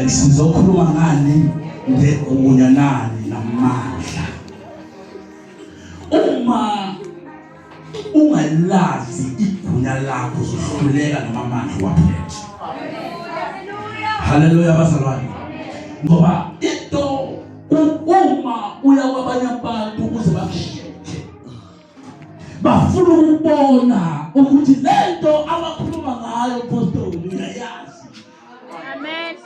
Sizokhuluma ngani ngegunya nani namandla. Uma ungalazi igunya lakho uzohluleka noma amandla waphethe. Haleluya bazalwane. Ngoba into uma uya kwabanye abantu ukuze bakusheke bafuna ukubona ukuthi lento abakhuluma ngayo apostoli uyayazi. Amen.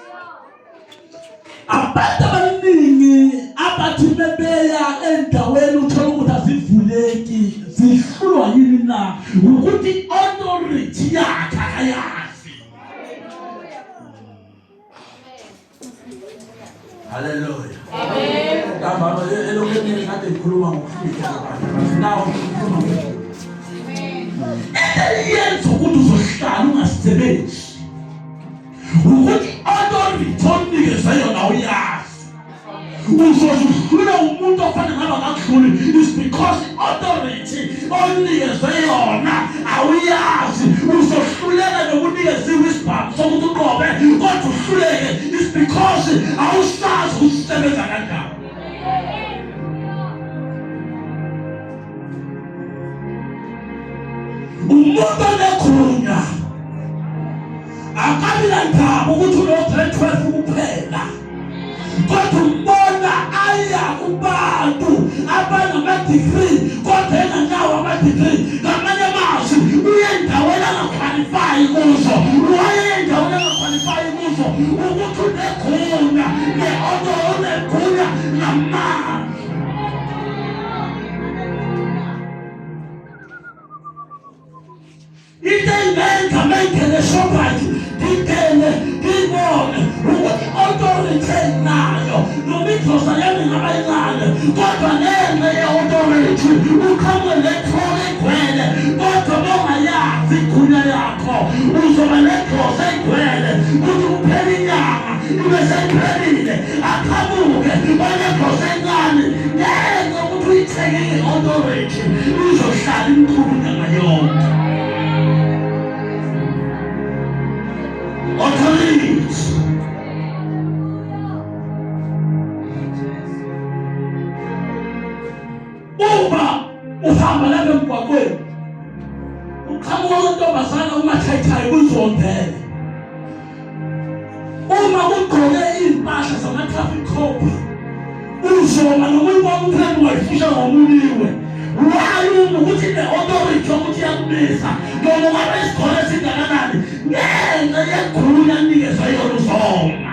Abantu abaningi abathi bebeya endaweni uthola ukuthi azivuleki zihlulwa yini na ukuthi authority yakhe akayazi. Hallelujah. Amen. Ntambama elokhu emini kade ngikhuluma ngokuhlwitha abantu. Now ngikhuluma ngokuhlwitha. Into eyenza ukuthi uzohlala ungasebenzi ukuthi authority onikeze yona uyazi. Uzozihlula umuntu ofana naba kakudluli is because authority onikezwe yona awuyazi. Uzohluleka nokunikeziwe isibhamu sokuthi uqobe kodwa uhluleke is because awusazi ukuthi usebenza kanjani. Umuntu onegunya akabi nandaba ukuthi uno-grade 12 kuphela kodwa umbona aya kubantu abanama-degree kodwa enganawo ama-degree. Ngamanye amazwi uye endaweni angakhwalifayi kuzo, waye endaweni angakhwalifayi kuzo ukuthi unegunya ne-oto unegunya namandla. Into engenza mengene eShoprite ngingene ngiyibone ukuthi i-authority enginayo noma igrosa yami ingaba incane kodwa ngenxa ye-authority uqhamuke nethole egcwele kodwa bongayazi igunya yakho uzoba negrosa egcwele kuthi kuphela inyanga ibe seyiphelile aqhamuke onegrosa encane ngenxa yokuthi uyithenge nge-authority izohlala imkhulu nyanga yonke. Authority. Uma uhamba lapha emgwaqweni uqhamuka kwentombazana umathayithayi kuzondele uma kugqoke iy'mpahla zama-traffic cop uzoma noma uyibona uphenduka ungayifusha ngomuniwe why uma ukuthi ne-authority yokuthi iyakumisa noma ungabe isigqoko esingakanani ngenxa yegunya anikezwe yona uzoma.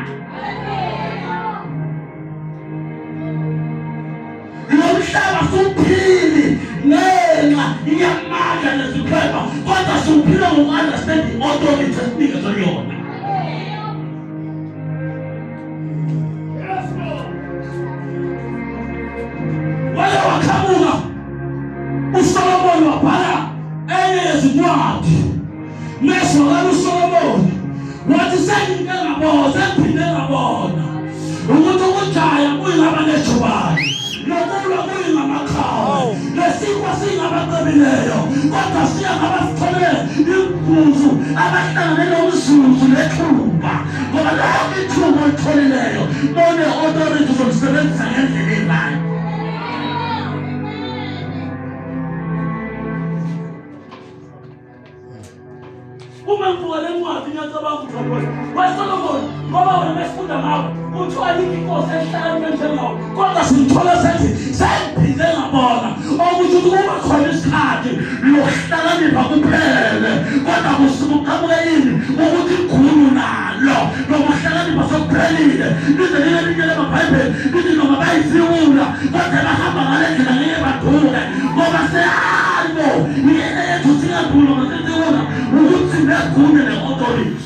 Lo mhlaba siwuphili ngenxa yamandla neziphepha kodwa siwuphila ngoku-understand i-authority esinikezwe yona. Wake waqhamuka uSolomoni wabhala enye yezincwadi Meswakala uSolomoni wathi sengike ngabona sengiphinde ngabona ukuthi ukujaya kuyingaba nejubane nokulwa kuyingamaqhawe nesinkwa singabaqebileyo kodwa siya ngabasithole imvuzu abahlangane nomzuzu nethuba ngoba lonke ithuba olitholileyo bone-authority uzolisebenzisa ngendlela erayo. Uma ngibuka le ncwadi ngiyacabanga ukuthi wabona waSolomoni ngoba wena mesifunda ngawo kuthiwa yikho inkosi ehlakaniphe njengawo kodwa simthola sethi sengiphinde ngabona okusho ukuthi kuba khona isikhathi lokuhlakanipha kuphele kodwa kusuke kuqhamuke yini ukuthi igulu nalo nokuhlakanipha sokuphelile lize libe linye lamabhayibheli lithi noma bayiziwula kodwa bahamba ngale ndlela ngeke baduke ngoba sehayi bo yena yethu singagula masesiwula ukuthi negunya ne-authority.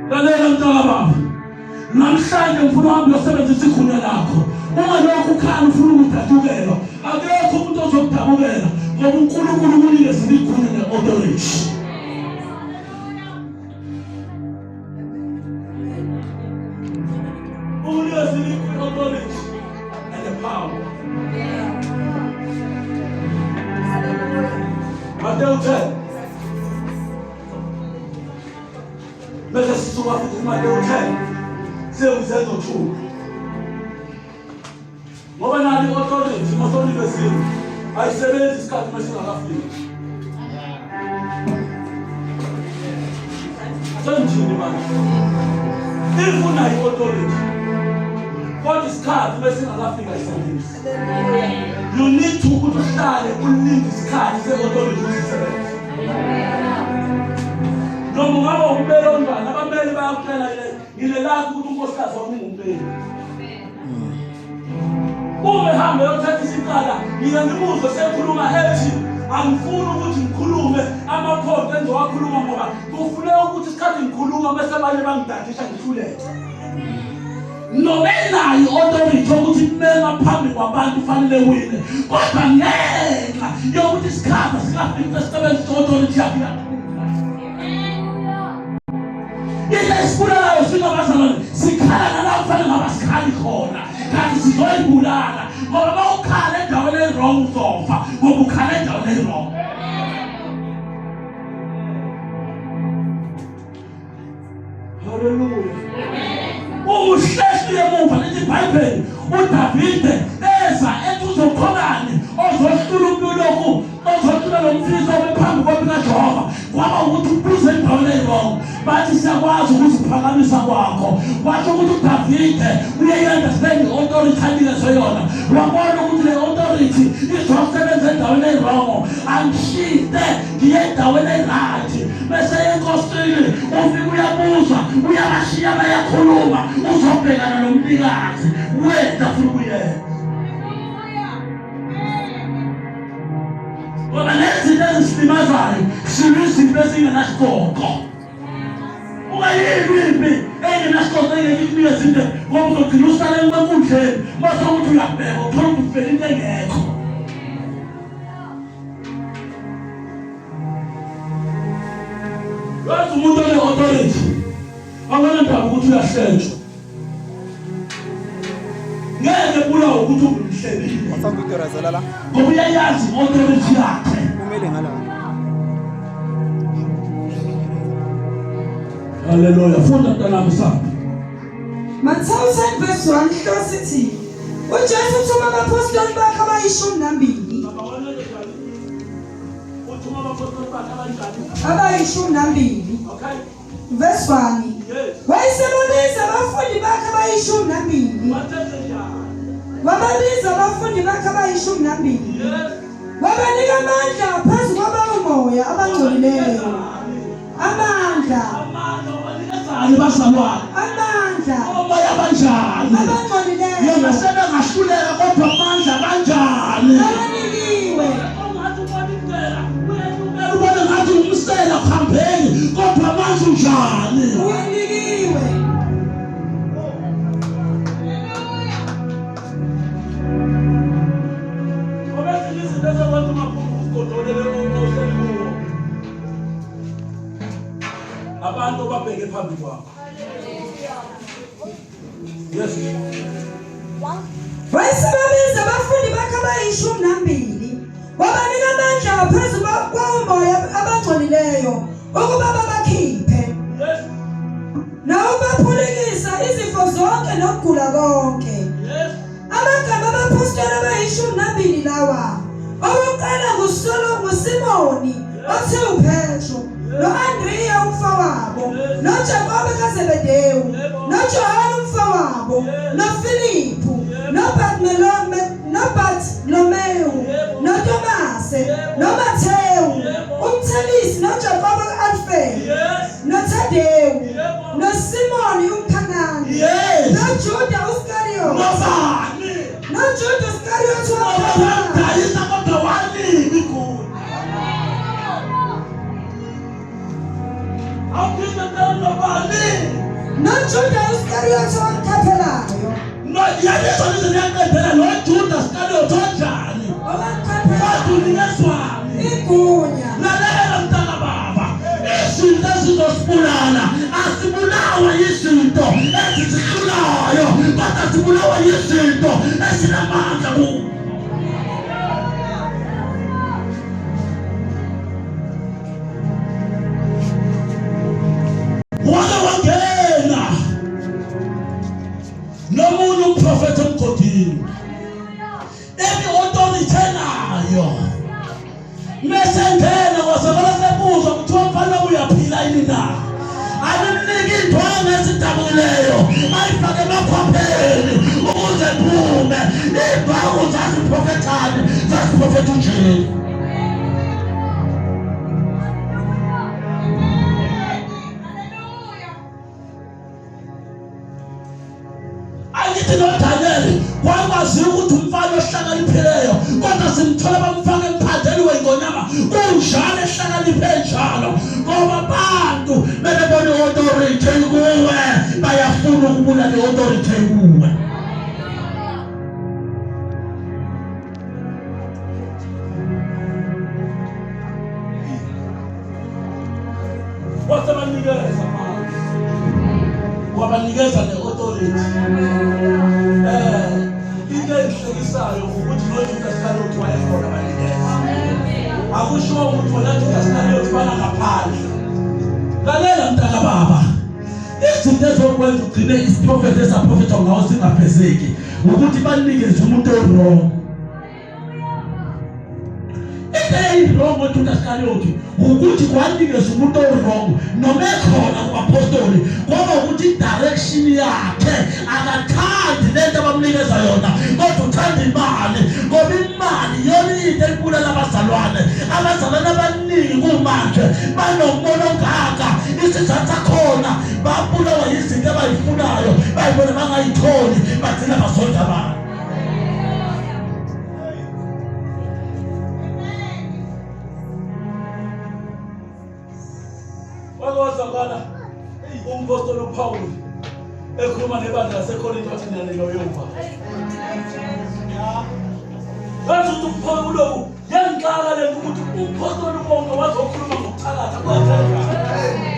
Lalela mntaka baba, namhlanje ngifuna uhambe uyosebenzisa igunya lakho. Ungalokhu ukhala ufuna ukudabukelwa. Akekho umuntu ozokudabukela ngoba uNkulunkulu ukunikezile igunya ne-authority. Unikezile i-authority and the power. Mateyu 10. Bese sisuka futhi kuMateyu 10 siye kuZenzo 2. Ngoba nali i-authority masonikezile ayisebenzi isikhathi uma singakafiki. Sengithini manje? If unayo i-authority kodwa isikhathi besingakafika ayisebenzi. You need to ukuthi uhlale ulinde isikhathi se-authority ukuthi isebenze. Noma ungaba umbeli onjani, abameli bayakutshela ngilelakho ukuthi unkosikazi wami ungumbeli. Uma ehamba eyothatha isicala, ngiye ngimuzwe sekhuluma ethi angifuni ukuthi ngikhulume amaphonto engizowakhuluma ngoba kufuneka ukuthi isikhathi ngikhuluma bese abanye bangidadisha ngihluleke. Noma enayo i-authority yokuthi kumema phambi kwabantu fanele wine, kodwa ngenxa yokuthi isikhathi sikafiki sesisebenzisa i-authority yakhe iyathula. Into esibulalayo singabazalwane sikhala nala kufanele ngaba sikhali khona kanti sizoyibulala ngoba uma ukhala endaweni e-wrong uzofa ngoba ukhala endaweni e-wrong. Haleluya. Uhlehli emuva lithi iBhayibheli uDavide eza ethi uzokhonani ozohlula umuntu lokhu ozohlula lo mfilisti obephambi kwami kaJehova kwaba ukuthi ubuze endaweni eyirongo bathi siyakwazi ukuziphakamisa kwakho kwasho ukuthi uDavide uyayi-understand i-authority anikezwe yona wabona ukuthi le authority izosebenza endaweni eyirongo angishite ngiye endaweni erayithi bese enkosini ufike uyabuza uyabashiya bayakhuluma uzobhekana nomnikazi wena funa ukuyenza ngoba nezinto ezisilimazayo silwa izinto ezingenasigoqo ungayilwi impi engenasigoqo engeke ikunikeze into ngoba uzogcina usale enkundleni mase ukuthi uyabheka uthola ukuthi ufela into engekho. Yazi umuntu one-authority akanandaba ukuthi uyahletshwa ngeke bulawe ukuthi umhlebile ngoba uyayazi i-authority yakhe kumele ngala. Haleluya funda mntanami sakhe. Mateyu 10 verse 1 hlosi ithi uJesu uthuma abaphostoli bakhe abayishumi nambili. Uthuma abaphostoli bakhe abanjani? Abayishumi nambili. Okay. Verse 1. Yes. Wayesebabiza abafundi bakhe abayishumi nambili. Wathethe njani? Wababiza abafundi bakhe abayishumi nambili. Yes. Wabanika amandla phezu kwabawomoya abangcolileyo. Amandla. Amandla wabanikezani bazalwane? Amandla. Omoya abanjani? Abangcolileyo. Yona sebengahluleka kodwa amandla kanjani? Abanikiwe. Ongathi ubona indlela, uyenyukela ubone ngathi umsela kuhambeni kodwa amandla unjani? Uwanikiwe. Ngoba ezinye izinto ezokwenza ungaphumi uzigodolele ohleli kuwo. Abantu ababheke phambi kwakho. Yes. Wayesebabiza abafundi bakhe abayishumi nambili. Wabanika amandla phezu kwawomoya abangcolileyo ukuba babakhiphe. Yes. Nawubaphulukisa izifo zonke nokugula konke. Yes. Amagama abaphostoli abayishumi nambili lawa. Owokuqala nguSolo nguSimoni othe uPetro, no-Andreya umfowabo, noJakobe kaZebedewu, noJohane umfowabo, noFiliphu, noBartolomewu, noTomase, noMathewu, umthelisi, noJakobe ka-Alfeyu, noThadewu, noSimoni umKhanani, noJuda Iskariot, Nobani? noJuda Iskariot Ngoba wamkhaphela. wamdayisa kodwa wanika igunya. Awuphinde ngicela nobani? NoJuda Iskariot wamkhaphelayo. No, yalizwa lize liyaqedela noJuda Iskariot onjani? Owamkhaphelayo. Kodwa unikezwani? Igunya. Lalela mntaka baba, izinto ezizosibulala asibulawa yizinto ezizihlulayo, kodwa sibulawa yizinto ezinamandla kuzo. Wake wangena nomunye umprofethi emgodini emi authority enayo mese ngena kwazakala sebuzwa kuthiwa mfana uyaphila yini na alimnike indwangu ezidabukileyo ayifake emakhwapheni ukuze phume iy'ndwangu zaziprofethani zaziprofetha uJesu. Angithi noDaniyeli kwakwaziwa ukuthi umfana ohlakaniphileyo kodwa simthola bamfaka emphandeni wengonyama kunjalo ehlakaniphe njalo ngoba abantu bebebona i-authority kuwe bayafuna ukubulala i-authority kuwe. Wasebanikeza amandla, wabanikeza ne-authority. Into engihlekisayo ukuthi noJudas Iscariot wayekhona banikeza. Akusho ukuthi wena Judas Iscariot bana ngaphandle. Lalela mntaka baba. Izinto ezokwenza ugcine isiprofetho esaprofethwa ngawo singafezeki ukuthi banikeze umuntu o-wrong. Into eyayi-wrong ngoJudas Iscariot ukuthi kwanikeza umuntu o-wrong noma ekhona kubapostoli kwaba ukuthi i-direction yakhe akathandi lento abamnikeza yona kodwa uthanda imali ngoba imali iyona into ebulala abazalwane. Abazalwane abaningi kumanje banomona ongaka isizathu sakhona babulawa yizinto abayifunayo bayibona bangayitholi bagcina bazonda abantu. Wake wazwakala umpostoli uPawulu ekhuluma nebandla laseKorinte wathi nina niloyova. Wathi ukuthi uPawulu uloku yangixaka le nto ukuthi umpostoli ubonke wazokhuluma ngokuthakatha kwenzeka.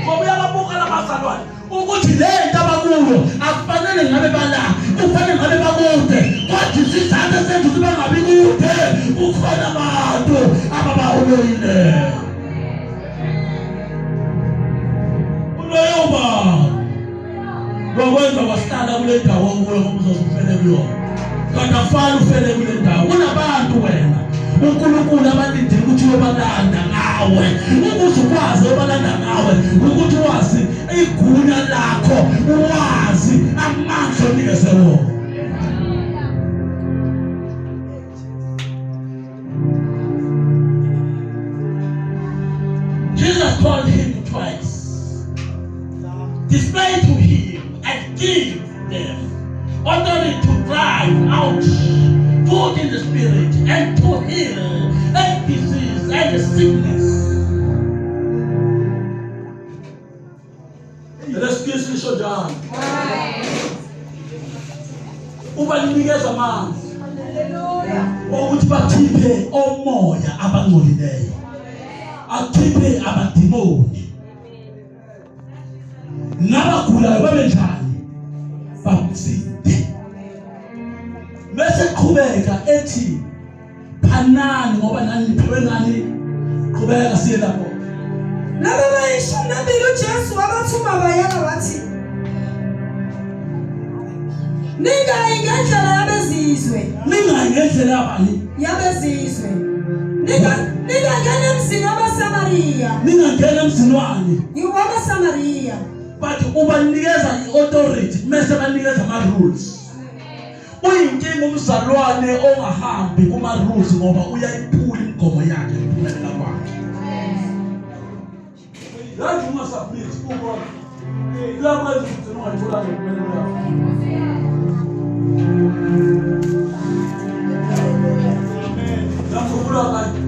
Ngoba uyababuka labazalwane ukuthi le nto abakuyo akufanele ngabe bala kufanele ngabe bakude kodwa isizathu esenza ukuthi bangabi kude kukhona abantu ababawuloyile uloyo bani lokwenza wahlala kule ndawo okuyo ngoba uzoze ufele kuyona kanti afani ufele kule ndawo kunabantu wena uNkulunkulu abalindile ukuthi uyobalanda ngawe ukuze ukwazi uyobalanda ngawe ukuthi wazi igunya lakho wazi amandla onikeze wona. Jesus called him twice. Display to him and give them authority to drive out food in the spirit and to heal every disease and sickness. Lesiphisi lisho njalo. Ubanikeza amandla. Ukuthi bakhiphe omoya abangcolileyo. Akhiphe abadimoni. Nabagulayo babe njani? Bamsinde. Bese qhubeka ethi phanani ngoba nani niphiwe nani qhubeka siye lapho Laba bayishumi nambili uJesu wabathuma bayala wathi Ningayi ngendlela yabezizwe ningayi ngendlela yabani yabezizwe ningangena emzini wabaSamariya ningangena emzini wani wabaSamariya but ubanikeza i-authority mese banikeza ama-rules Uyinkinga umzalwane ongahambi kuma-rules ngoba uyayiphula imigomo yakhe nokuphumelela kwakhe. Yazi ungasubmit ubona. Kuyakwenza ukuthi ungayitholanga impumelelo yakho. Ngiyakhumbula kanye.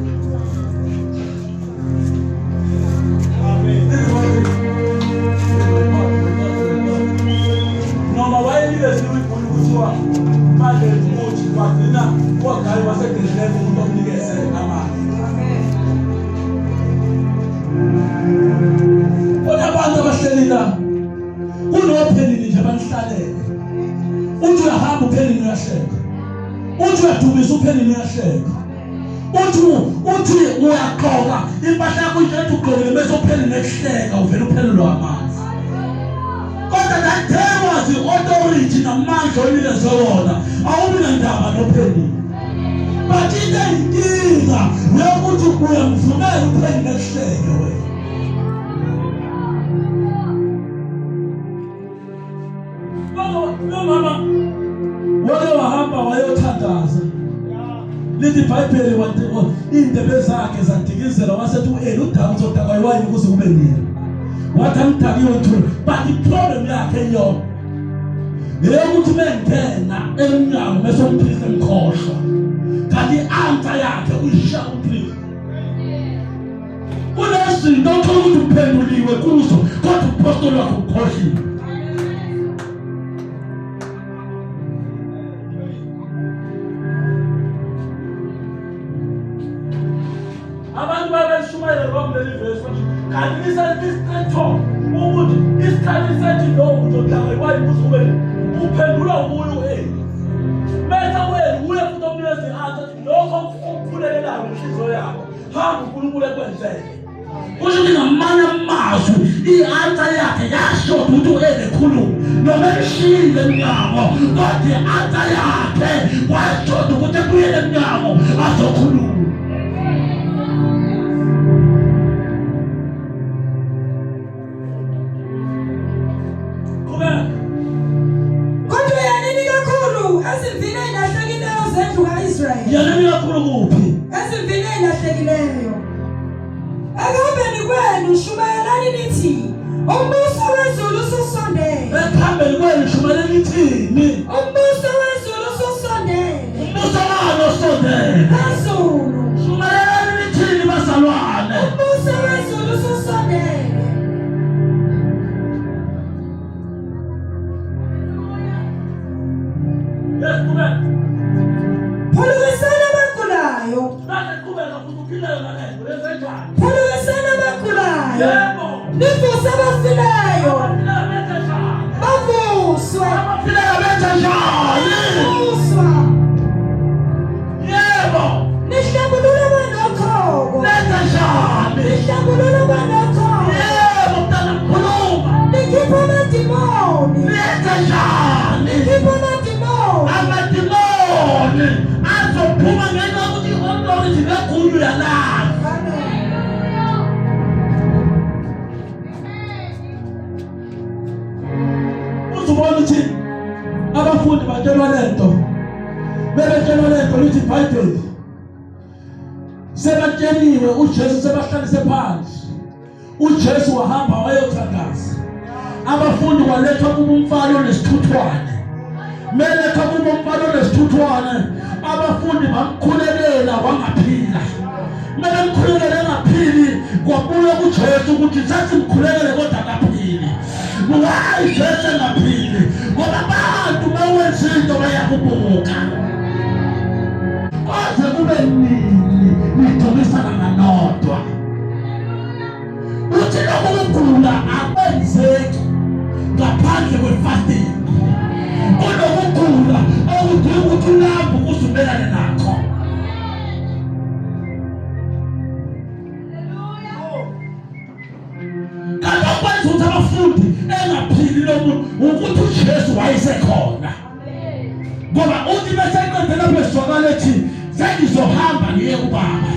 Noma wayenikeziwe igunya kuthiwa manje umuthi wagcina wagayi waseGedleke umuntu omnikeze amandla. Kunabantu abahleli la kunophenini nje abanihlalele uthi uyahamba uphenini uyahleka uthi uyadumisa uphenini uyahleka uthi uthi uyagqoka impahla yakho nje ethi ugqokile bese uphele nekuhleka uvele uphelelwe amanzi. Kodwa that day was the authority namandla onikezwe wona, awubi nandaba nophendula. But into eyinkinga yokuthi uyamvumela uphendule kuhleke wena. Lo mama wake wahamba wayothandaza. Lithi iBhayibheli iy'ndebe zakhe zadikizela wasethi u-Eli udaka uzodakwa iwayini kuze kube nini. Wathi angidakiwe ngithule. But i-problem yakhe iyona eyokuthi mengena emnyango bese umpristi emkhohlwa. Kanti i-answer yakhe uyishiya umpristi. Kunezinto othola ukuthi uphenduliwe kuzo kodwa umpostoli wakho ukhohliwe. Abantu babelishumayela wrong leli verse manje kanti lise-straight talk ukuthi isikhathi sethi lo uzodlanga iwayini kuze kube uphendula ubuye u-Eli bese u-Eli uye futhi omnikeza i-answer lokho okukhulekelayo ngenhliziyo yakho hamba uNkulunkulu ekwenzele. Kusho ukuthi ngamanye amazwi i-answer yakhe yashoda ukuthi u-Eli ekhulume noma emshiyile emnyango kodwa i-answer yakhe washoda ukuthi ebuyele emnyango azokhuluma. Qhubeka. Kodwa yanini kakhulu ezimvini ey'lahlekileyo zendlu ka-Israyeli. Yanini kakhulu kuphi? Ezimvini ey'lahlekileyo. Ekuhambeni kwenu shumayelani nithi umbuso wezulu ususondele. Ekuhambeni kwenu shumayelani nithini? Umbuso wezulu ususondele. Umbuso wani osondele? Wezulu. Shumayelani nithini bazalwane? Umbuso wezulu ususondele. Yes, qhubeka. Phulukisani abagulayo. Bese qhubeka futhi uphile yona lento. Yenzenjani? Phulukisani abagulayo. Yebo. Nivuse abafileyo. Abafileyo benze njani? Bavuswe. Abafileyo benze njani? Bavuswa. Yebo. Nihlambulula abanokhoko. Benze njani? Nihlambulula abanokhoko. Yebo, mntana khuluma. Nikhipha amadimoni. Benze njani? Nikhipha amadimoni. Amadimoni azophuma ngenxa yokuthi i-authority negunya uyalazi. Amen. Uzubona ukuthi abafundi batshelwa lento bebetshelwa lento lithi iBhayibheli sebatsheliwe uJesu sebahlalise phansi uJesu wahamba wayothandaza abafundi walethwa kubo umfana onesithuthwane melethwa kubo umfana onesithuthwane abafundi bamkhulekela wangaphila mebemkhulekele engaphili kwabuya kuJesu ukuthi sesimkhulekele kodwa akaphili. Why Jesu engaphili? Ngoba abantu bawenza into bayakubuka. Kwaze kube nini nidukisana nganodwa? Uthi lokhu kugula akwenzeki ngaphandle kwe-fasting. Kunokugula okudinga ukuthi ulambe ukuze umelane nakho. Kanti okwenza ukuthi abafundi engaphili lo muntu ukuthi uJesu wayesekhona. Ngoba uthi bese eqede lapho esizwakala ethi sengizohamba ngiye kubaba.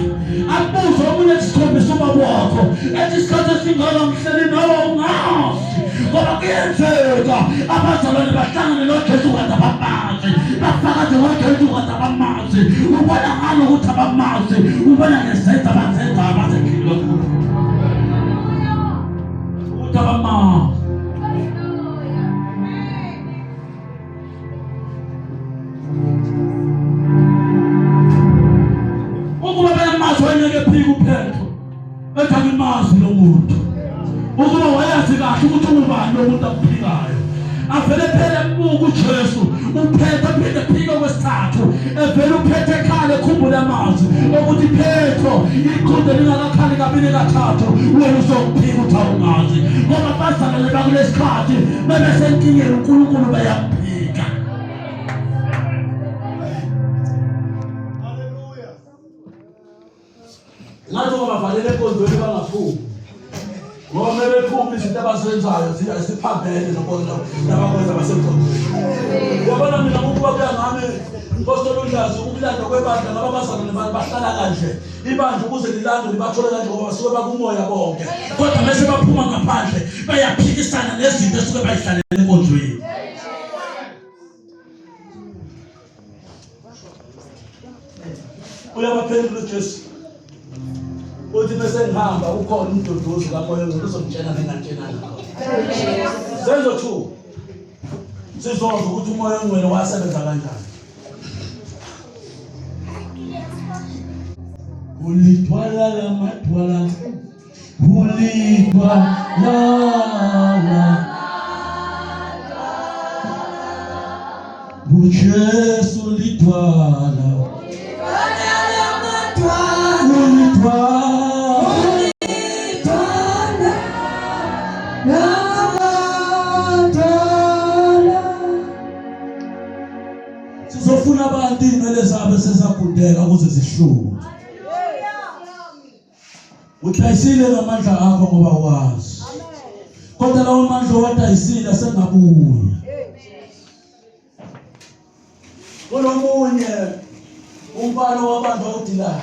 Abuze omunye ethi sikhombisa ubaba wakho ethi isikhathi esingaka ngihleli nawe ungazi. Ngoba kuyenzeka abazalwane bahlangane noJesu kade abamazi, bafakaze ngoJesu kade abamazi. Ubona ngalo ukuthi abamazi, ubona ngezenzo abazenzayo abazekhile ukuthi abamazi. Ukuba bayamazi wayengeke ephike uPetro ethi angimazi lo muntu. Ukuba wayazi kahle ukuthi ungubani lo muntu amphikayo. Avele phela embuka uJesu uPetro aphinde ephike okwesithathu evele uPetro ekhala ekhumbula amazwi okuthi Petro iqhude lingakakhali kabili kathathu wena uzokuphika uthi awungazi ngoba bazalwane bakulesikhathi bebesenkingeni uNkulunkulu bayamphika. Ngathi ungabavalele enkonzweni bangaphumi ngoba uma bephuma Izinto abazenzayo ziphambene nobona nabakwenza basemqondweni. Uyabona mina ukuba kuya ngami Mpostoli uNdlazi ukulanda kwebandla ngaba abazalwane bahlala kanje. Ibandla ukuze lilande libathole kanje ngoba basuke bakumoya bonke. Kodwa bese baphuma ngaphandle bayaphikisana nezinto esuke bayihlalele enkonzweni. Uyabaphendula uJesu. Uthi bese ngihamba ukhona umduduzi kaMoya oNgcwele uzongitshela ngingatshenanga khona. Senzo 2. Sizozwa ukuthi uMoya oNgcwele wasebenza kanjani. Ulithwala lamadwala Ulithwala uJesu lidwala Sizofuna abantu iy'nwele zabo esezagundeka ukuze zihluke. Udayisile ngamandla akho ngoba wazi. Kodwa lawo mandla owadayisile asengabuya. Kunomunye umfana wabanjwa uDilani.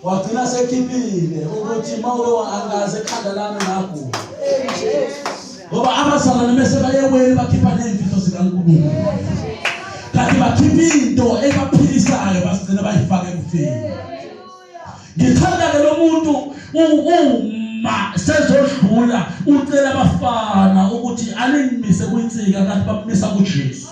Wagcina sekhiphile ukuthi mawuke angaze ekhanda lami ngagula. Ngoba abazalwane bese bayeweni bakhipha nezimfihlo zikaNkulunkulu. Kanti bakhipha into ebaphilisayo basigcina bayifaka ekufeni. Ngithanda ke lo muntu uma sezodlula ucela abafana ukuthi aningimise kwinsika kanti bamisa kuJesu.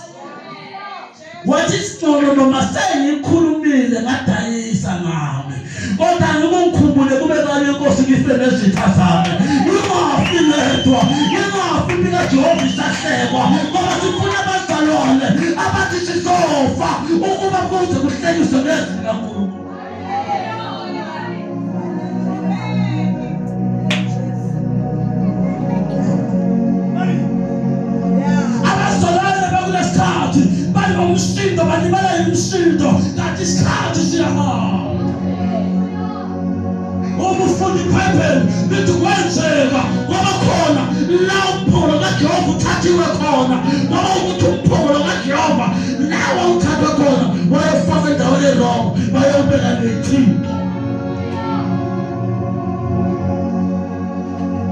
Wathi isingcono noma sengikhulumile ngadayisa ngami kodwa ngikungikhumbule kube kanye inkosi ngife nezitha zami ngingafi ngedwa ngingafi impi kaJehova isahlekwa ngoba sifuna abazalwane abathi sizofa ukuba kuze kuhlekiswe ngezwi likaNkulunkulu. Abazalwane bakulesikhathi banomsindo balimala imisindo kanti isikhathi siyahamba. Uma ufunda iBhayibheli lithi kwenzeka kwaba khona la umphongolo kaJehova uthathiwe khona ngoba ukuthi umphongolo kaJehova lawa uthathwe khona wayofaka endaweni erongo bayobeka nethimba.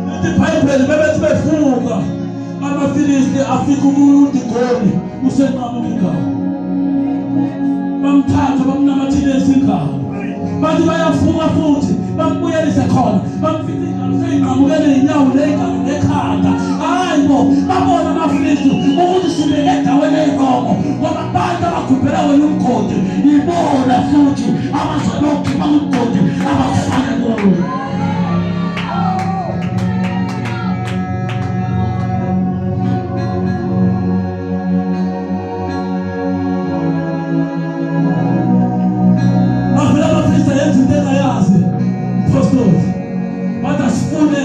Lithi iBhayibheli bebethi befuka amaFilisti afika uDigoni usenqamuka ingalo bamthatha bamnamathilisa ingalo bathi bayavuka futhi bambuyelise khona bamfica ingalo seyinqamukele inyawo nengalo nekhanda hayi bo babona amaFilisti ukuthi sibeke endaweni eyirongo ngoba abantu abagubhela wena umgodi ibona futhi abazalokhipha umgodi abakufake kuwo. Bavela abapristi yenza into engayazi apostoli bathi asifune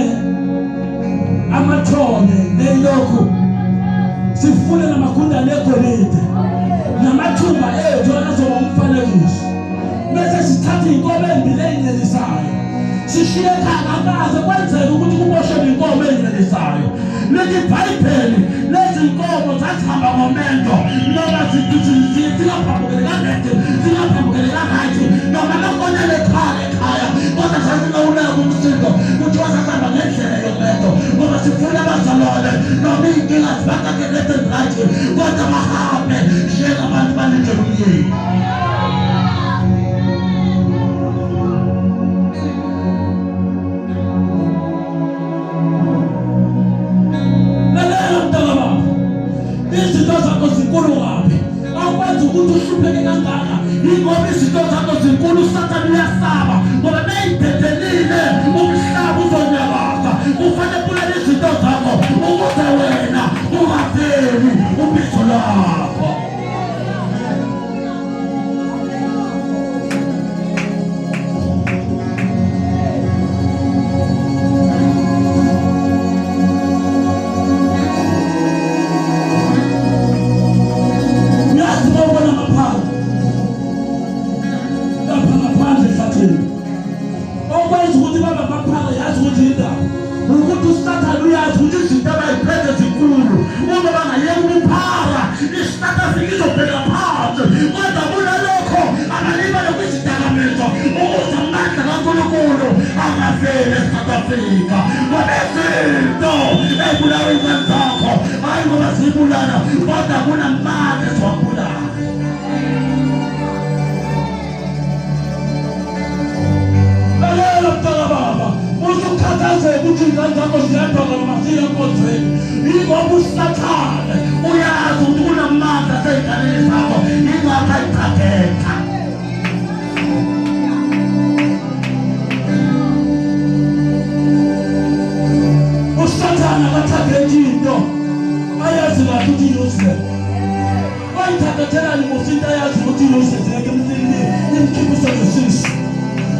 amathole nelokhu sifune namagundane egolide namathumba ethu azoba umfanekiso bese sithatha inkomo embili eyincelisayo sishiye ekhaya akaze kwenzeka ukuthi kuboshwe nenkomo eyincelisayo lithi ibhayibheli lezi nkomo zazihamba ngomendo noma zingaphambukeli ka-left zingaphambukeli ka-right noma bakonele ekhaya ekhaya kodwa zazinawuleka umsindo kuthiwa zazihamba ngendlela yomendo ngoba sifuna abazalwane noma iy'nkinga zibakake left and right kodwa bahambe njengabantu balindele umyeni. Lalela mntakababa, izinto zakho zinkulu kabi, akwenza ukuthi uhlupheke kangaka yingoba izinto zakho zinkulu. USathane uyasaba ngoba meyidedelile umhlaba uzonyakaza. Kufanele bulale izinto zakho ukuze wena ungaveli ubizo lakho. bamaphara yazi ukuthi indaba ukuthi usathane uyazi ukuthi izinto abayiphethe zinkulu uma bangayeka ubuphara i-South Africa izobheka phansi kodwa kunalokho abalibale kwizidakamizwa ukuze amandla kaNkulunkulu angaveli e-South Africa ngoba izinto ebulawa iy'ngane zakho hhayi ngoba ziyibulala kodwa kunamandla eziwabulala. Lalela mntaka baba, usukhathazeka ukuthi iy'ngane zakho ziyadonga noma ziye enkonzweni. Yingoba uSathane uyazi ukuthi kunamandla asey'nganeni zakho, yingakho ayithagetha. USathane akathagethi into ayazi kahle ukuthi useless. Wayithagathelani musa into ayazi ukuthi useless ngeke imkhiphise ngesisu.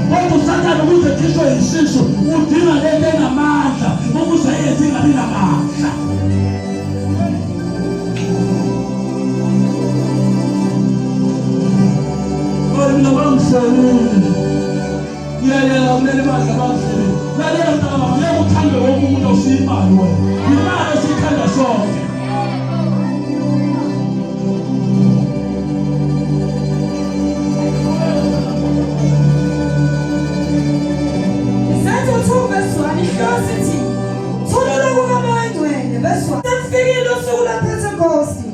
Kodwa uSathane ukuze khishwe yisisu udinga lento enamandla ukuze yenze ingabi namandla. Kodwa mina bangihlelile. Ngiyayela kuleli bandla bangihlelile. Lalela mntaka baba, ngeke uthande wonke umuntu awusiyo imali wena. Imali esiyithanda sonke. Isenzo 2 verse 1 ihlosi ithi thulula kukaMoya oNgcwele verse 1 Sekufikile usuku lwePhentekosti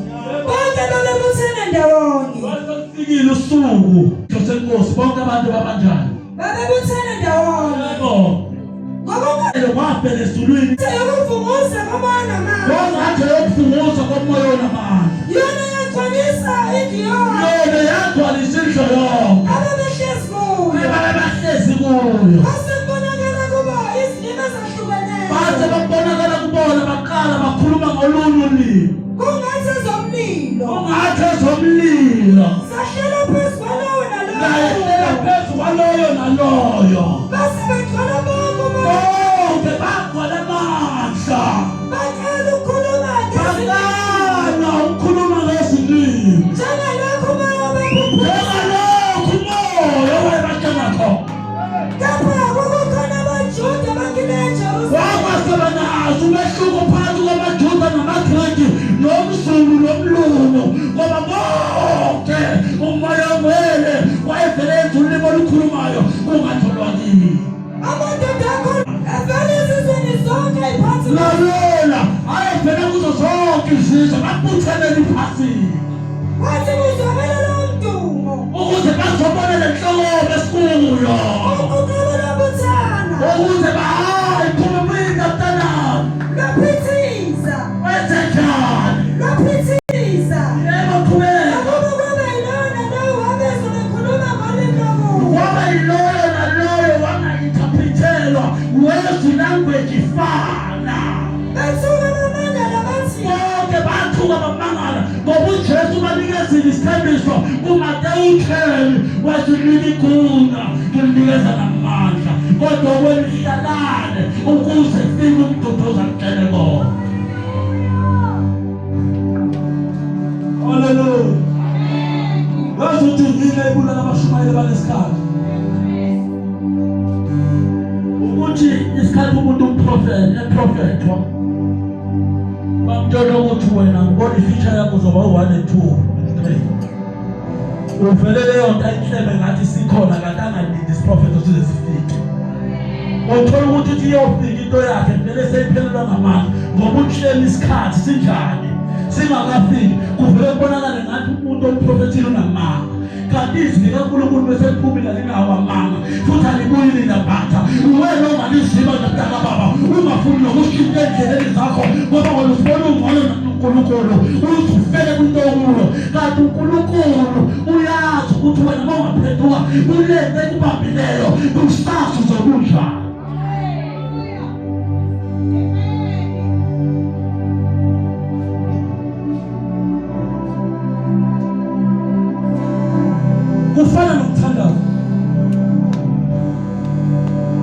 bonke babebuthene ndawonye. Sekufikile usuku senkosi bonke abantu babanjani? Babebuthene ndawonye. Yebo. Ngoba Kwafela ezulwini. yokuvunguza komoya namandla. Kwangathi yokuvunguza komoya onamandla. Yona yagcwalisa indlu yonke. Yona yagcwalisa indlu yonke. Ababehlezi kuyo. Ababehlezi kuyo. Base kubonakala kubo izilimi ezahlukeneyo. Base bakubonakala kubona baqala bakhuluma ngolunye ulimi. Kungathi ezomlilo. Kungathi ezomlilo. Sahlela phezu kwalowo nalowo. Sahlela phezu kwaloyo naloyo. Base begcwala bonke umoya. Bonke bagcwala amandla. Baqala ukukhuluma ngezilimi. Baqala ukukhuluma ngezilimi. Njengalokhu umoya wabaphuphuza. Njengalokhu umoya wayebatshela khona. Kepha kwakukhona abaJuda abangena eJerusalema. Kwakwasebanazo umehluko phakathi kwamaJuda namaGreki nomZulu nomlungu ngoba bonke umoya ongcwele wayevele enza ulimi olukhulumayo kungatholwa kini. Amadoda akho evela ezizweni zonke iphansi. Lalela, ayevele kuzo zonke izizwe babuthelele iphasini. Kwathi kuzwakala lowo mdumo. Ukuze bazobona le nhlokomo esikuyo. Uquqaba lwabuthana. Ukuze bahayi phuma mina mntanami. Lwaphithiza. Wenze njani? Lwaphithiza. Yebo qhubeka. Ukuba kwaba yiloyo nalowo wabezwa bekhuluma ngolimi lwakubo. Kwaba yiloyo naloyo wanga-interprethelwa wezwi language ifana. Bethuka bamangala bathi. Bonke bathuka bamangala ngoba uJesu banikezile isithembiso kuMateyu 10 wathi ligunya ngilinikeza namandla kodwa kwelihlalane ukuze fike umduduzi akutshele kona. Haleluya. Yazi ukuthi yini ebulala abashumayeli balesikhathi? Ukuthi isikhathi umuntu umprofeti eprofethwa bamtshela ukuthi wena ngibona ifuture yakho uzoba u-1 and 2 and 3. Uvele leyo nto ayihlebe ngathi sikhona kanti angalindi isiprofetho size sifike. Uthola ukuthi ithi iyofika into yakhe vele seyiphelelwa ngamandla ngoba uhleli isikhathi sinjani singakafiki kuvele kubonakale ngathi umuntu omprofethile unamanga kanti izwi likaNkulunkulu bese liphumile alinawo amanga futhi alibuyi linambatha. Wena ongaliziba nje mntaka baba ungafuni nokushintsha endleleni zakho ngoba wena usibona ungcono uNkulunkulu uze ufele kwinto okuyo kanti uNkulunkulu uyazi ukuthi wena uma ungaphenduka kulento ekubambileyo kusasa uzokunjani. Kufana nomthandazo.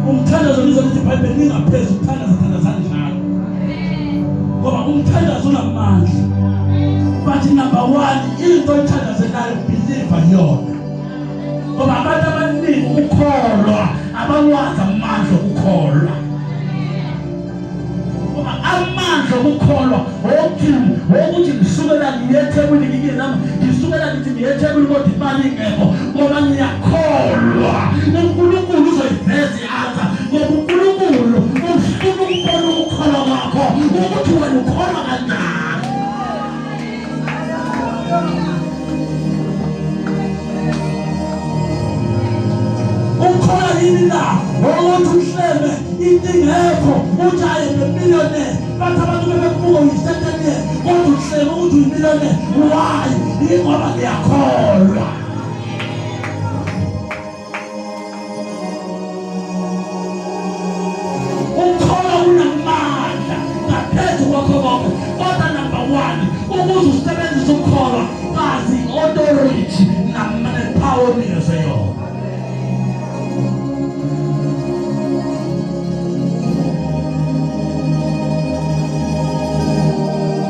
Umthandazo lize lithi iBhayibheli ningaphezi ukuthandaza thandazani njalo. Ngoba umthandazo unamandla. But number 1 into oyithandazelayo believe yona. Ngoba abantu abaningi ukukholwa abawazi amandla okukholwa. Ngoba amandla okukholwa okuthini? Ukuthi ngisukela ngiye eThekwini ngike nami ngisukela ngithi ngiye eThekwini kodwa imali ingekho ngoba ngiyakholwa uNkulunkulu uzoyiveza i-answer ngoba uNkulunkulu ufuna ukubona ukukholwa kwakho ukuthi wena ukholwa kanjani. Ukholwa yini na ukuthi uhleme into ingekho uthi I am a millionaire bathi abantu bebekubuka uyisentenye kodwa uhleme ukuthi uyimillionaire why? Yingoba ngiyakholwa. Ukukholwa kunamandla ngaphezu kwakho konke kodwa number one ukuze usebenzise ukukholwa kazi i-authority nepower onikezwe yona.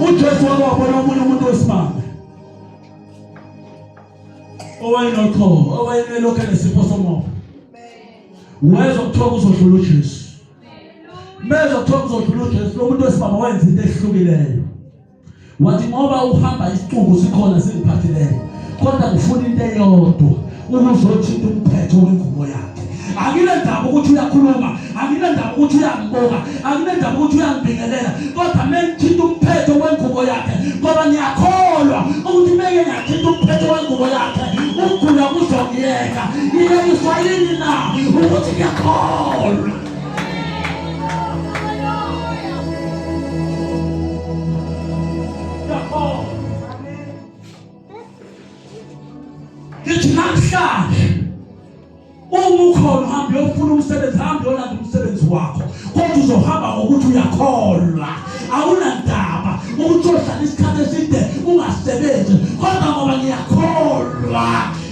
UJesu wake wabona omunye umuntu wesimame owayenochoko owayelokhu enesifo somoya wezwa kuthiwa kuzodlula uJesu mezwa kuthiwa kuzodlula uJesu lo muntu wesimama wenza into ehlukileyo wathi ngoba uhamba isixuku sikhona singiphathileyo kodwa ngifuna into eyodwa ukuzothinta umphetho wengubo yakhe anginendaba ukuthi uyakhuluma anginendaba ukuthi uyangibuka anginendaba ukuthi uyangibingelela kodwa mengithinta umphetho wengubo yakhe ngoba ngiyakholwa ukuthi meke ngathinta umphetho wengubo yakhe ukugula kuzongiyeka ngiyekiswa yini na ukuthi ngiyakholwa. Ngithi namhlanje Uma ukhona uhambe uyofuna umsebenzi, hambe uyolanda umsebenzi wakho, kodwa uzohamba ngokuthi uyakholwa. Awunandaba ukuthi uyohlala isikhathi eside ungasebenzi, kodwa ngoba ngiyakholwa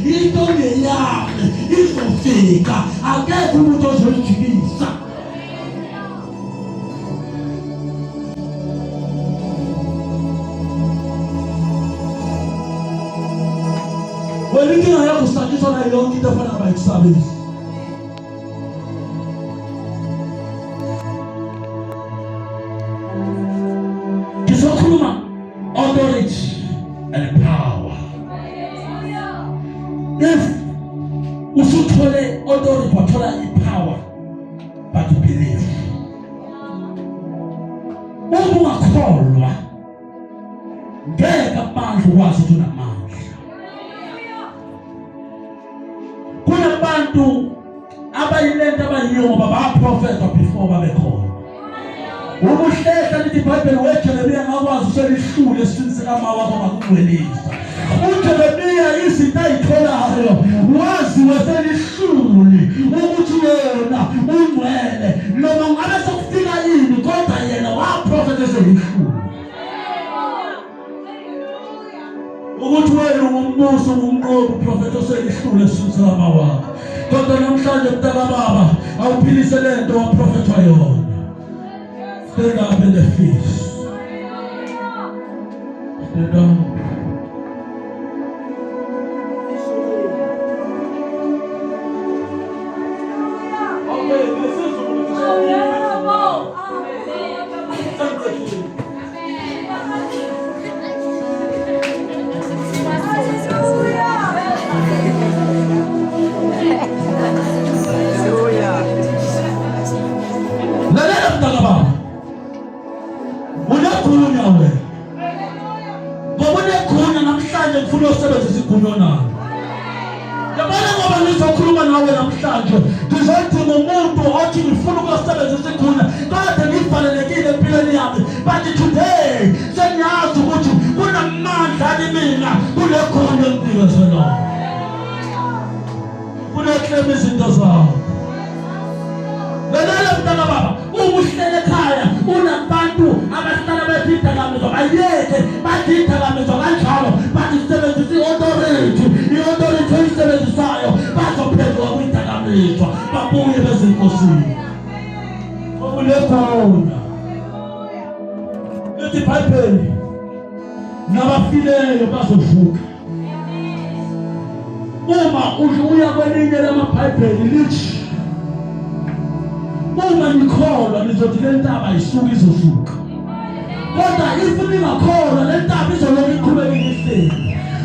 into ngeyami izofika, akekho umuntu ozoyijikisa. Wena inkinga yakho usatshiswa nayo yonke into efana nabayikusabisa. Ngizokhuluma authority and power. If usuthole authority wathola i-power but believe. Uma ungakholwa ngeke amandla ukwazi ukuthi unamandla. Kunabantu abayilento abayiyo ngoba baprofetha before babe khona. Ukuhlehla lithi iBhayibheli weJeremiya ngakwazi uselihlule esiswini sikama wakho ngakungcwelisa. UJeremiya izinto ayitholayo wazi weselihluli ukuthi yena ungcwele noma ngabe sokufika yini kodwa yena waprofetha eselihluli. Ukuthi wena ungumbuso ungumnqobi uprofetha oselihlule esiswini sikama wakho. Kodwa namhlanje mntakababa awuphilise lento waprofethwa yona. Stand up in the feast. Stand up. Okay, this is Lalela mntakababa, unegunya wena, ngoba unegunya namhlanje ngifuna usebenzise igunya onalo. Yabona ngoba ngizokhuluma nawe namhlanje ngizodinga umuntu othi ngifuna ukuyosebenzisa igunya kade ngivalelekile empilweni yami but today sengiyazi ukuthi kunamandla kimina kule gunya enginikezwe lona kuneklema izinto zakho. Lalela mntana baba, uma uhlele ekhaya unabantu abahlala bethi idakamizwa bayeke bathi idakamizwa kanjalo bathi sisebenzisa i-authority i-authority oyisebenzisayo bazophenduka kwidakamizwa babuye bezenkosini okulekhona lithi ibhayibheli nabafileyo bazovuka uma uya kwelinye lamabhayibheli lithi Uma nikholwa nizothi le ntaba isuke izosuka. Kodwa if ningakholwa le ntaba izolokhu iqhubeke ihleli.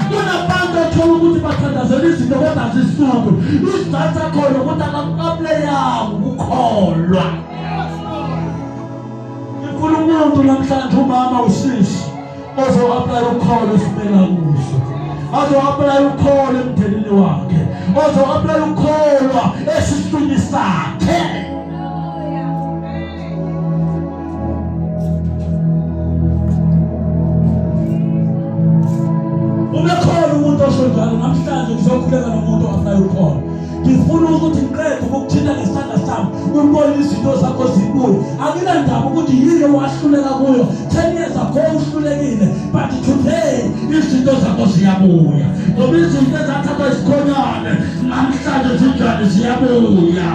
Kunabantu othola ukuthi bathandazela izinto kodwa azisuki. Isizathu sakhona ukuthi akaku-aplayanga ukukholwa. Ngifuna umuntu namhlanje umama usisi ozo-aplaya ukholo esimela kuso azo-aplaya ukholo emndenini wakhe ozo-aplaya ukholwa esiswini sakhe. Ubekhona umuntu osho njalo namhlanje ngizokhuleka nomuntu o-aplaya ukholo. Ngifuna ukuthi ngiqede ukukuthinta ngesandla sami ubone izinto zakho zibuye. Akunandaba ukuthi yini owahluleka kuyo 10 years ago uhlulekile, but today izinto zakho ziyabuya, ngoba izinto ezathathwa isikhonyane namhlanje zinjani ziyabuya.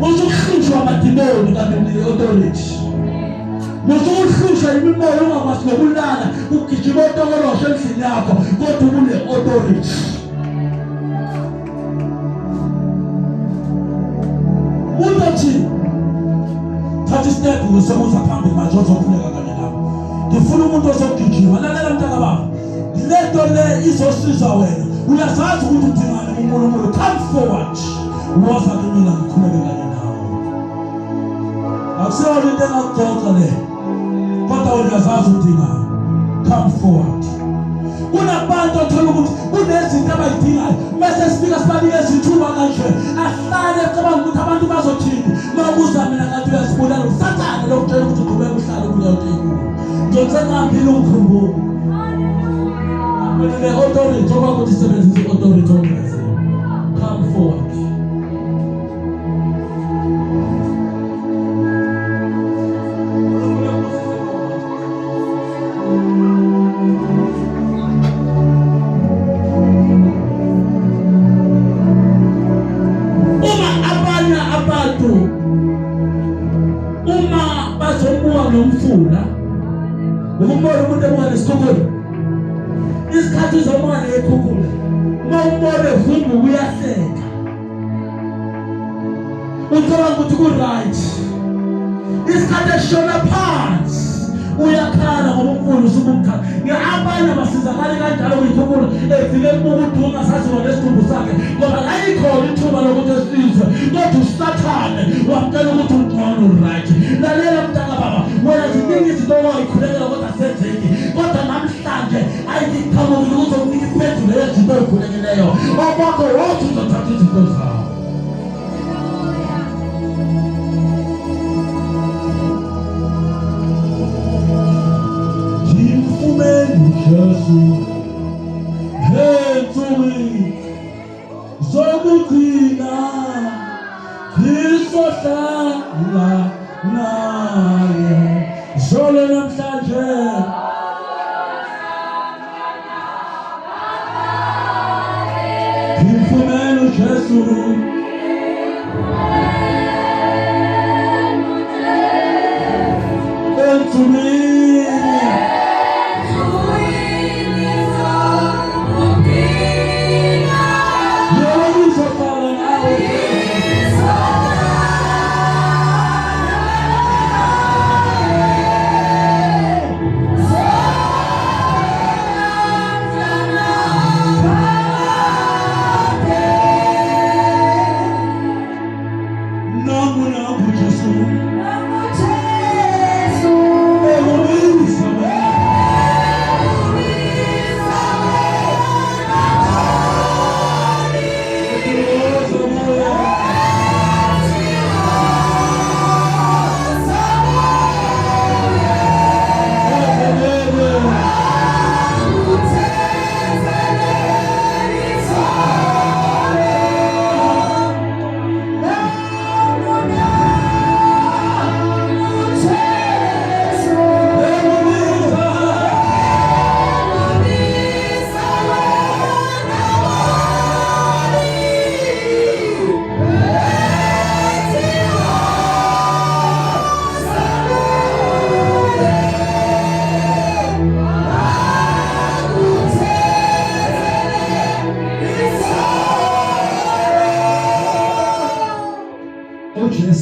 Usukuhlushwa amadimoni kanti une-authority. Musukuhlushwa imimoya ungakwazi nokulala ugijima otokoloshe endlini yakho kodwa ubune-authority. Uthi thatha istep usebuza phambili manje ozokhuleka kanye nami. Ngifuna umuntu ozogijima. Lalela mntaka baba. Lento le izosiza wena. Uyazazi ukuthi udingani kuNkulunkulu. Come forward. Woza kimina ngikhuleke kanye nawe. Akuseyona into engakuxoxa le. Kodwa wena uyazazi udingani. Come forward. Kunabantu othola ukuthi kunezinto abayidingayo bese sifika sibanikeza ithuba kanje ahlale ecabanga ukuthi abantu bazothini makuza mina kanti uyazibulala usathane lokutshela ukuthi uqhubeka uhlale kuleyo nto ekuyo ngiyothi ungikhumbule mina ne-authority okwakuthi isebenzise i-authority ongaziyo. Come forward. Uma abanye abantu uma bazobuka nomfula ukumbona umuntu ebuka nesikhukhula isikhathi uzobuka nekhukhula uma umbona evumbuka uyahleka ucabanga ukuthi ku-right isikhathi esishona phansi uyakhala ngoba umfula usuke umkhala abanye abasizakali kanjalo kuyikhukhula efike kubuka udunga saziwa nesidumbu sakhe ngoba layikhona ithuba lokuthi esizwe kodwa usathane wamtshela ukuthi ungcono right lalela mntaka baba wena ziningi izinto owayikhulekela kodwa senzeki kodwa namhlanje ayiqhamukile ukuzokunika impendulo yezinto oyikhulekeleyo okwakho wothi uzothatha izinto zakho. Ngimfumene uJesu ensukwini zokugcina ngizohlala naye zolo namhlanje. Ngimfumene uJesu ensukwini yebo ngizohlala nawe Jesu. Nangu nangu Jesu. Nangu Jesu.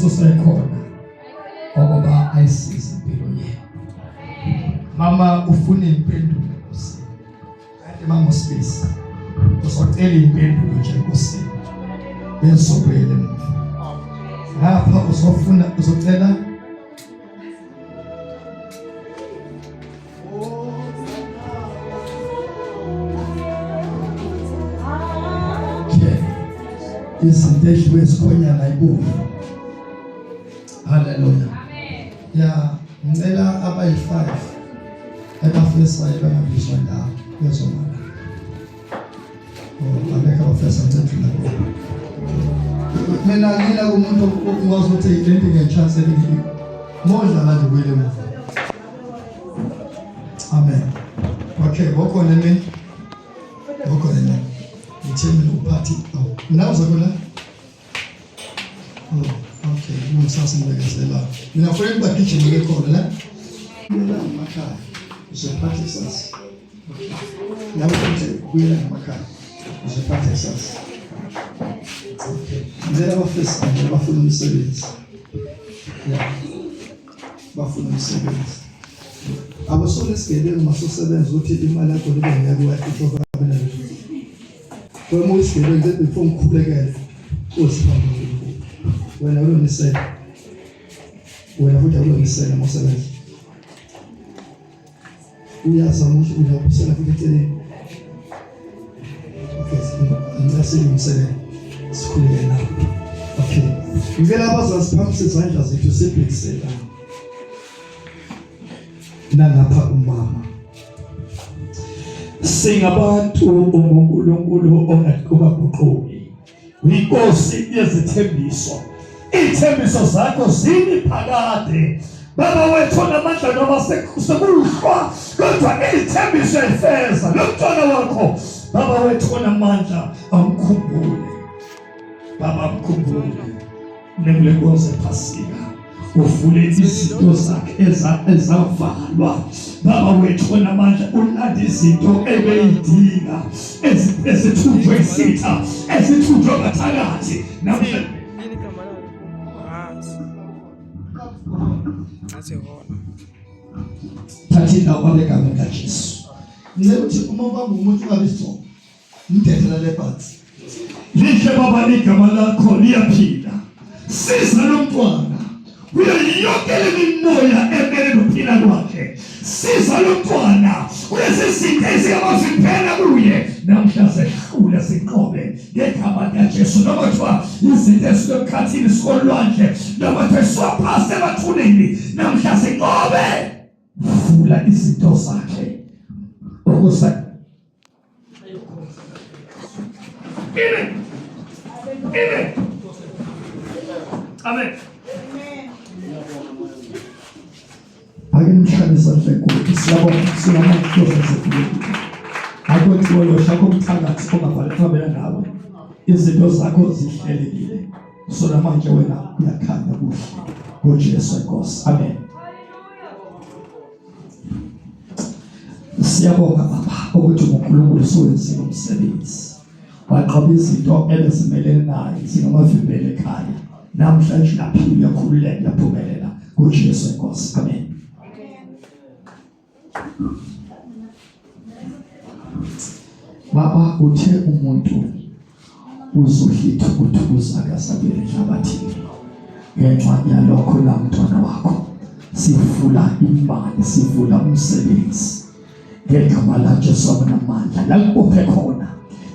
uJesu sekhona ukuba ayisize impilo yenu. Mama ufuna impendulo enkosini. Kanti mama usibisi uzocela impendulo nje enkosini. Bese ubuyele emuva. Ngapha uzofuna uzocela Izinto edliwe esikhonyana ibuvu. Haleluya. Ya, ngicela abayi-5 ebafisayo bangabizwa ndawo bezomala. Oh, abekho abafisa ngicela kubo. Mina ngila kumuntu okwazi ukuthi lento ngiyachance elinye. Modlala nje kuyile emuva. Amen. Okay, bokhona ni? Bokhona ni? Ngithe mina uphathi. Oh, mina uzokola? Oh, okay. Ngisase ngibekezela. Mina kufanele bagijime bekhona la. Mina ngamakhaya. Uzophatha isasa. Okay. Nawe futhi buyela ngamakhaya. Uzophatha isasa. Okay. Ngicela abafisa nje bafuna umsebenzi. Yeah. Bafuna umsebenzi. Abasona isigebengu masusebenza ukuthi imali yakho libe ngeke wayikhipha kwabena. Wena uyisigebengu before ngikhulekele. Nkosi baba uNkulunkulu. Wena ulonisela. Wena futhi awulonisela mosebenza. Uyazama ukuthi uyabusela futhi eceleni. Okay, ngicela silungisele sikhuleke nawe. Okay. Ngicela abazali siphakamise izandla zethu sibhekise la. Nangapha umama. Singabantu uNkulunkulu ongaguquki. Uyinkosi yezithembiso. Iy'thembiso zakho zimi phakade. Baba wethu onamandla noma sekuhlwa kodwa iy'thembiso uyayifeza. Lo mntwana wakho baba wethu onamandla awukhumbule. Baba mkhumbule. Nekule nkonzo yephasika uvule izinto zakhe ezavalwa baba wethu onamandla ulanda izinto ebeyidinga ezithunjwe isitha ezithunjwe ngathakathi namhla thatha indawo babe egameni kaJesu ngicela ukuthi uma ubamba umuntu ungabi sigcobo Mdedela lebhansi. Lihle baba igama lakho liyaphila. Siza lo mntwana. Kuyo yonke le mimoya emele nokuphila kwakhe. Siza lo mntwana. Kulezi zinto ezingamavimbela kuye. Namhla sehlule sinqobe ngegama likaJesu. Noma kuthiwa izinto ezisemkhathini sikolwandle noma kuthiwa siwaphase emathuneni namhla sinqobe. Vula izinto zakhe ukuze Amen. Amen. Amen. Ake nimhlale isandla enkulu. Siyabonga siyabonga Nkosi yasekhulekile. Akho thiwa shakho umthakathi ongabhalekhabela nawe. Izinto zakho zihlelekile. So namanje wena uyakhanya kuhle. NgoJesu Nkosi. Amen. Siyabonga baba ukuthi uNkulunkulu usuwenzile umsebenzi. Waqoba izinto ebezimelene naye zingamavimbele ekhaya. Namhlanje uyaphila uyakhululeka uyaphumelela kuJesu Nkosi. Amen. Baba uthe umuntu uzohlitha ukuthukuza akasabele enhlabathini ngenxa yalokho la mntwana wakho sivula imali sivula umsebenzi ngegama laJesu abanamandla la kubophe khona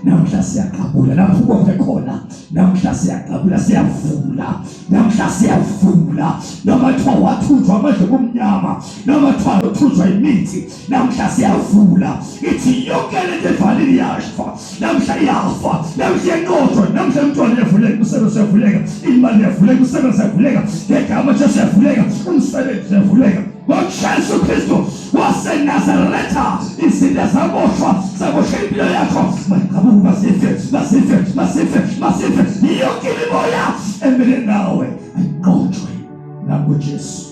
namhla siyaqabula lapho ubophe khona namhla siyaqabula siyavula namhla siyavula noma kuthiwa wathunjwa amandla obumnyama noma kuthiwa uthunjwa imithi namhla siyavula ithi yonke lento evalile iyashfa namhla iyafa namhla iyanqotshwa namhla umntwana uyavuleka umsebenzi uyavuleka imali iyavuleka umsebenzi uyavuleka ngegama Jesu uyavuleka umsebenzi uyavuleka ngoJesu Kristu waseNazaretha izinto zaboshwa zaboshwa impilo yakho maqhamuka masife masife masife masife yonke imimoya emele nawe ayinqotshwe nangoJesu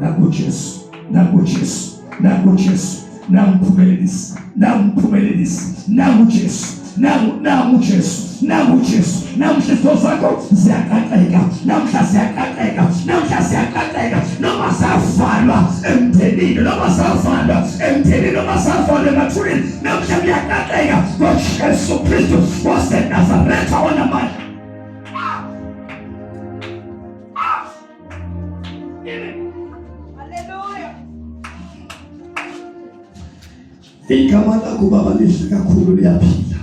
nangoJesu nangoJesu nangoJesu namphumelelisi namphumelelisi nanguJesu. Nangu nangu Jesu. Nangu Jesu. Namhla izinto zakho ziyaqaqeka. Namhla ziyaqaqeka. Namhla ziyaqaqeka. Noma savalwa emndenini, noma savalwa emndenini, noma savalwa emathuneni, namhla kuyaqaqeka ngoJesu Kristu waseNazaretha onamandla. Igama lakho baba lihle kakhulu liyaphila.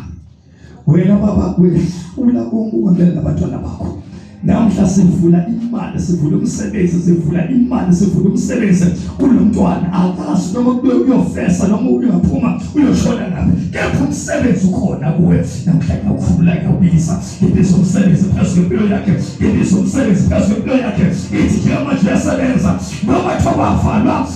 Wena baba wehlula konke ukungamela nabantwana bakho. Namhla sivula imali, sivula umsebenzi, sivula imali, sivula umsebenzi kulo mntwana akazi noma uyofesa noma uyaphuma uyoshona ngaphi. Kepha umsebenzi ukhona kuwe. Namhla ngiyawukhulula ngiyawubisa. Ngibiza umsebenzi phezu kwempilo yakhe. Ngibiza umsebenzi phezu kwempilo yakhe. Ithi njengamanje uyasebenza noma kuthiwa kwavalwa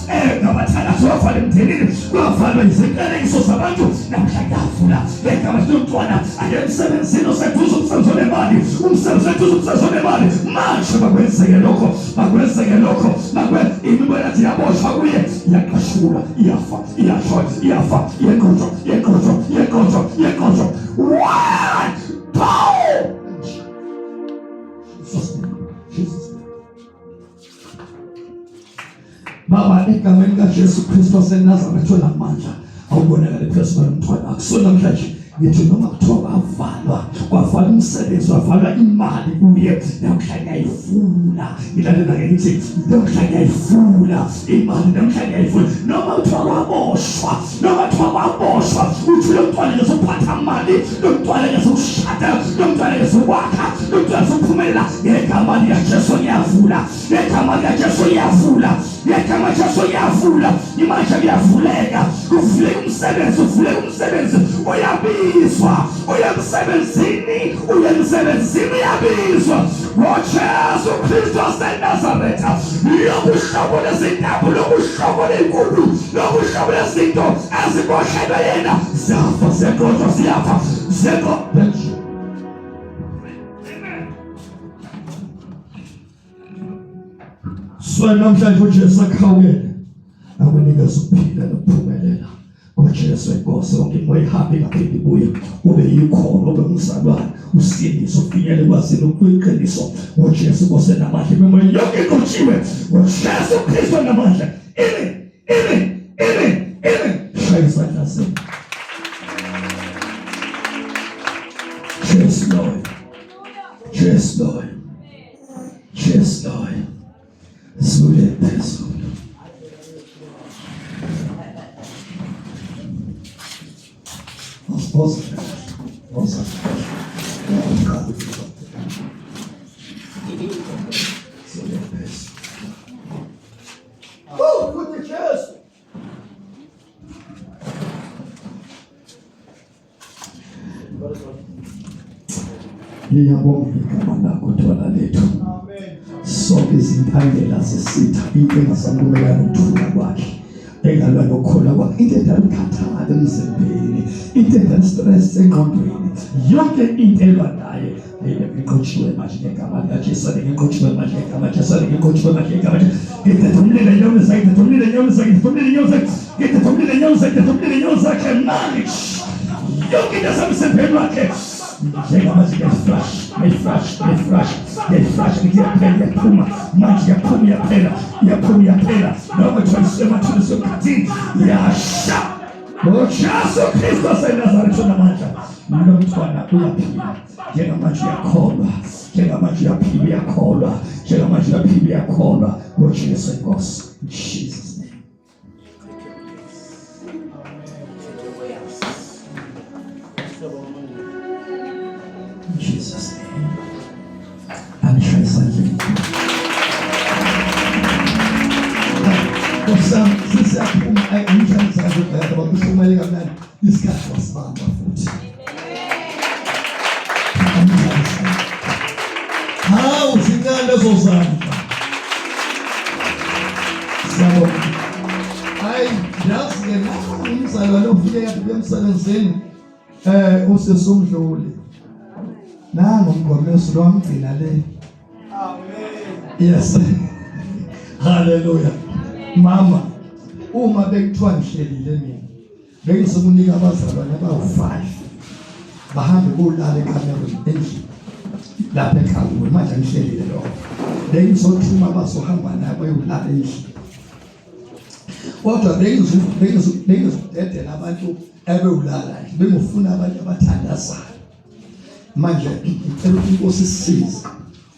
ngabathakathi wavala emndenini kwavalwa iziqalekiso zabantu namhla kuyavula ngegama lomntwana aye emsebenzini oseduze umsebenzi onemali umsebenzi oseduze umsebenzi onemali manje makwenzeke lokho makwenzeke lokho makwe imimoya yathi yaboshwa kuye iyaqashulwa iyafa iyashona iyafa iyeqotshwa iyeqotshwa iyeqotshwa iyeqotshwa one power Jesus Jesus Baba, egameni likaJesu Kristu waseNazaretha onamandla, awubonakale phezu kwalo mntwana wakho. So namhlanje ngithi noma kuthiwa kwavalwa, kwavalwa umsebenzi, wavalwa imali kuye, namhla ngiyayivula. Ngilalela-ke ngithi namhla ngiyayivula imali, namhla ngiyayivula. Noma kuthiwa kwaboshwa, noma kuthiwa kwaboshwa, uthi lo mntwana ngizophatha mali, lo mntwana ngizokushada, lo mntwana ngizokwakha, lo mntwana ngizophumelela. Ngegama likaJesu ngiyavula. Ngegama likaJesu liyavula, ngegama likaJesu liyavula. Imanje kuyavuleka, kuvuleka umsebenzi, uvuleka umsebenzi, uyabizwa, uya emsebenzini, uya emsebenzini, uyabizwa ngoJesu Kristu waseNazaretha. Lokuhlobo lezintambo, lokuhlobo lenkulu, lokuhlobo lezinto eziboshelwe yena, ziyafa, ziyaqothwa, ziyafa, ziyaqothwa. So namhlanje uJesu akhawukele akunikeze ukuphila nokuphumelela ngoJesu inkosi yonke imoya ihambe ingaphinde ibuye ube yikhona ube umzalwane usindise ufinyele kwazini ukuyiqiniso ngoJesu inkosi enamandla imimoya yonke iqotshiwe ngoJesu Kristu enamandla amen amen amen amen shaya izandla zenu Jesu Lord Jesu Lord Jesu loyo zule phezulu. Bosa. Bosa. Zule phezulu. Oh, futhi Jesu. Ngiyabonga igama lakho Dwala lethu. Sonke izintangela zesitha into engasamukelana nokuthula kwakhe engalwa nokukholwa kwakhe into edala ukukhathala emzimbeni into edala stress engqondweni yonke into elwa naye ngiqotshiwe manje ngegama likaJesu ngiqotshiwe manje ngegama likaJesu ngiqotshiwe manje ngegama ngithethe umlilo enyaweni zakhe ngithethe umlilo enyaweni zakhe ngithethe umlilo enyaweni zakhe ngithethe umlilo enyaweni zakhe ngithethe umlilo enyaweni zakhe manje yonke into esemzimbeni wakhe njengamanje ngiyayiflash ngiyayiflash ngiyayiflash ngiyayiflash ngithi iyaphela iyaphuma manje iyaphuma iyaphela iyaphuma iyaphela noma kuthiwa isemathuni semkhathini yasha ngoJesu Kristu waseNazaretha onamandla lo mntwana uyaphila njengamanje uyakholwa njengamanje uyaphila uyakholwa njengamanje uyaphila uyakholwa ngoJesu inkosi in Jesus name. In Jesus name. Angishaye isandleni. Nkosi sesiyaphuma angishaye isandla ngoba kushumayele kamnandi isikhathi wasibamba futhi. Hawu zincane lezo zandla. Siyabonga. Hayi yazi ke nangu umzalwane ofike kade kuya emsebenzini usisi uMdluli. Nangu umgomesu lo wamgcina le. Amen. Yes. Hallelujah. Mama, uma bekuthiwa ngihlelile mina bengizokunika abazalwane abawu-5. Bahambe bolala ekamerweni endlini lapha ekhaya manje angihlelile lokho. Bengizothuma bazohamba nabo bayolala endlini. Kodwa bengizodedela abantu ebewulala nje bengifuna abantu abathandazayo. Manje ngicela ukuthi inkosi isisize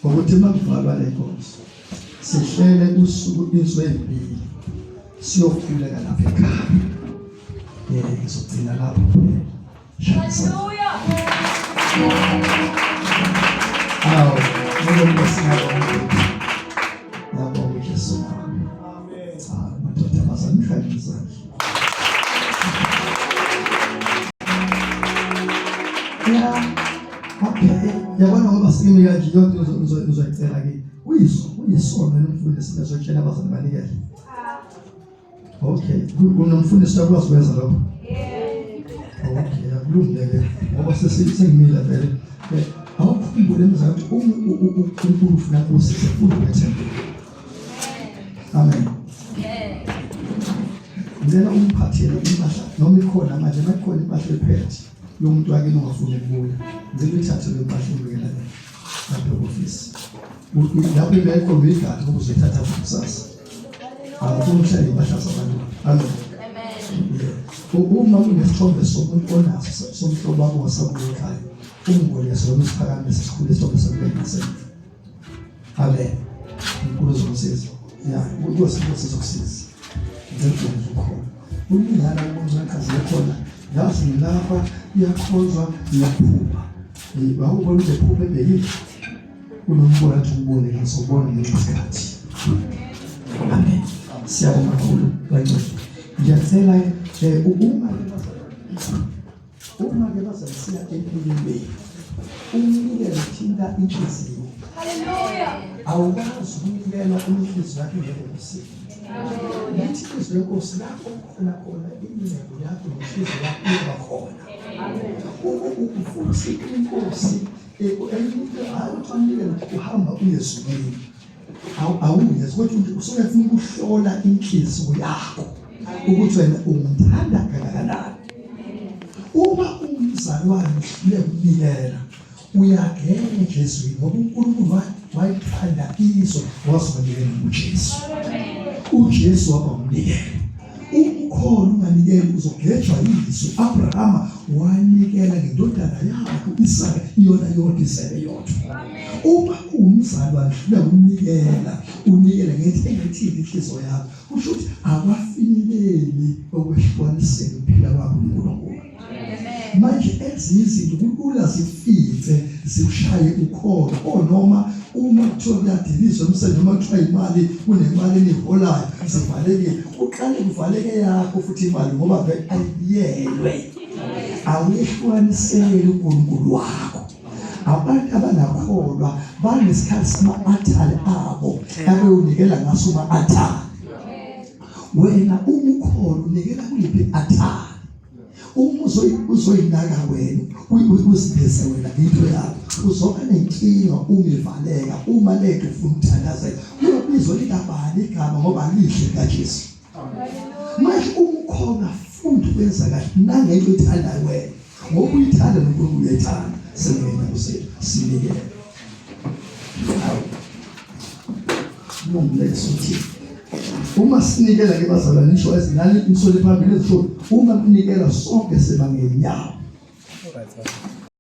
ngokuthi uma kuvalwa le nkonzo sihlele usuku insuku ezimbili siyokhuleka lapha ekhaya. Eh ngizogcina lapho kuphela. Hallelujah. Awu, ngibonga ngiyabonga. Ngiyabonga Jesu. Amen. Cha, madoda bazamshaya izandla. Yeah. Okay. Yabona ngoba simi kanje yonke uzoyicela ke. Uyiso, uyisono nomfundisi bezotshela abazali banikele. Okay, unomfundisi uyakwazi ukwenza lokho? Okay, akulungile ke ngoba sesengimile vele. Eh, awukhumbule mzali ukuthi uma uNkulunkulu ufuna kusize futhi ukwethembeka. Amen. Ngicela umphathele impahla noma ikhona manje uma ikhona impahla ephethe yomuntu wakini ongafuni ukubuya. Ngicela uyithathe le mpahla uyibekele lapha e-ofisi. Lapho ingekho uyigade ngoba uzoyithatha kusasa. Awufuni ukuhlala impahla zabantu. Amen. Uma kunesithombe somuntu onaso somhlobo wakho wasabuya ekhaya, ungiboleke sona usiphakamise sikhule isithombe sakho ngasemva. Amen. Unkulunkulu uzokusiza. Ya, inkosi inkosi izokusiza. Ngicela ukhona. Kulingana umuntu aqhazile khona. Yazi ngilapha iyakhonzwa iyaphupha. Eh, wawubona uzophupha ebhekile. Unombono athi umbone ngizobona ngesikhathi. Amen. Siyabonga kakhulu bangcwele. Ngiyacela eh uma uma ke bazalisiya empilweni umnikelo thinta inhliziyo. Hallelujah. Awukwazi ukunikela inhliziyo yakho ingeke kusile. Lithi izwi lenkosi lapho khona khona ingcebo yakho nenhliziyo yakho iyoba khona. Futhi inkosi Enye into hayi ukuthi unikele uhamba uye ezulwini. Awuye kodwa usuke efuna ukuhlola inhliziyo yakho ukuthi wena ungithanda kangakanani. Uma umzalwane uhluleka ukunikela uyageja ezwini ngoba uNkulunkulu wayithanda izwe waze wanikela uJesu. uJesu waba umnikelo. Umkholo unganikeli uzogejwa yizwi. Abrahama wanikela ngendodana yakhe uIsaka iyona yodwa izele yodwa. Uma uwumzalwane uhluleka ukunikela, unikele ngethi engethini inhliziyo yakho, kusho ukuthi akwafinyeleli okwehlukaniseni ukuphila kwakho noNkulunkulu. Manje ezinye izinto kulula zikufice zikushaye ukholo onoma uma kuthiwa kuyadilizwa emsebenzini noma kuthiwa imali kunemali eniholayo zivalekile kuqale kuvaleke yakho futhi imali ngoba vele ayibiyelwe awuyehlukaniseli uNkulunkulu wakho abantu abangakholwa banesikhathi sama-athali abo abeyonikela ngaso ama-athali wena uma ukhona unikela kuliphi i-athali Uma uzoyinaka wena uziveze wena into yakho uzoba nenkinga uma ivaleka uma lento ufuna ukuthandazela uyobizwa likabani igama ngoba lihle kaJesu manje uma ukhona funda ukwenza kahle nangento oyithandayo wena ngoba uyithanda noNkulunkulu uyayithanda sengena kusethu sinikele Lungile uma sinikela ke bazalwane nisho ezinani insoli phambili ezisho uma kunikela sonke siba ngenyawo.